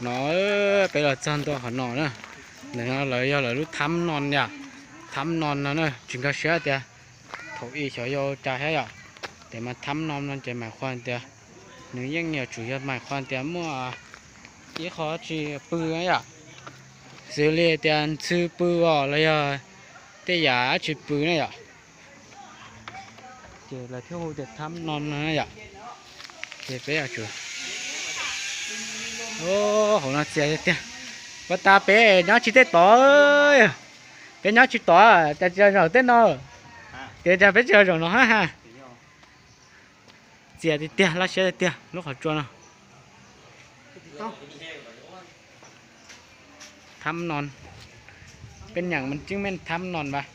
No peb los txog ntua qhov no na. Ntawm no lawv yog lawv lub thab no yom. Thab no no na tsis nkag siab tias thaum ub xyov yog cas thiab yom. Tes mas thab no no ces mam qhuas tias nws yeej yuav tsum yog mam qhuas tias muaj ib qho tsis pw na yom. Xws li tias ntxhw pw os los yog tej yam dab tsi pw na yom. Ces lawv thiaj hu tias thab no no na yom. Ces peb yuav tsum, hauv no txias tiag tiag. Puas tas peb nyob tsis tej tod, peb nyob tsis tod, cas tsis yog zaum tej no, tias cas peb tsis yog zaum no ha ha. Txias tiag tiag, laj siab tiag tiag lub qhov tsua no. Thab no, peb nyeem mas tseeb meej thab no vas,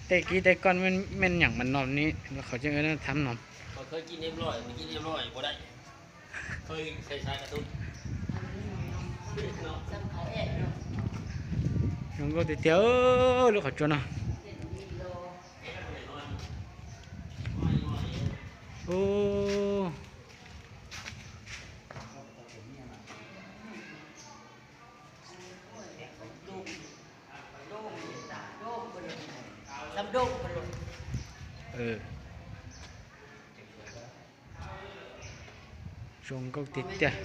tej kib tej koj meej nyeem mas no ni, qhov tseeb thab no. Zoo nkauj tiag tiag lub qhov tsua no. Zoo nkauj tiag tiag.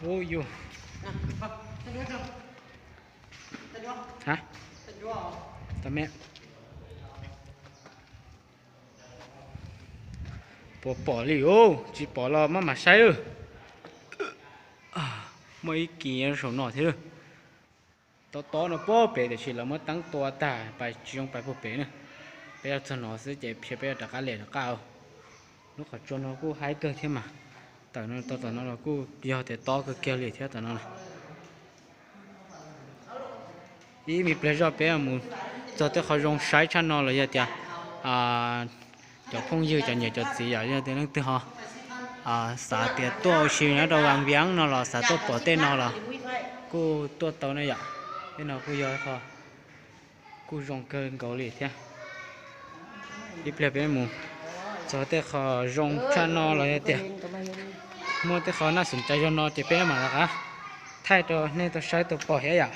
Ub yus. Tau me. Puas pom li os? Tsis pom los maj mam saib. Muaj ib kis saum no thiab. Tob tob no puag pem tiam sis lawv muab teeb tua tag pais tsis zoo pais puag pem na. Peb yuav txog no xwb ces peb yuav rov qab liam rov qab. Lub qhov tsua no kuj haib kawg thiab mas. Tawm no tau tom no los kuj yog tias tob kawg kiag li thiab tom no. Ib me pliag zoj peb mus txog tej qhov zoo saib tshaj no los yog tias cov phooj ywg cov niam cov txiv yom, yog tias leej twg ho xav tias tuaj ua si nyob rau Vaj Viam no los xav tuaj pom tej no los kuj tuaj tau na yom. Tej no kuj yog qho kuj zoo kawg nkaus li thiab. Ib pliag peb mus txog tej qho zoo tshaj no los yog tias muaj tej qho naj xum cai zog no ces peb mam rov qab thaij rau nej tau saib tau pom thiab yom.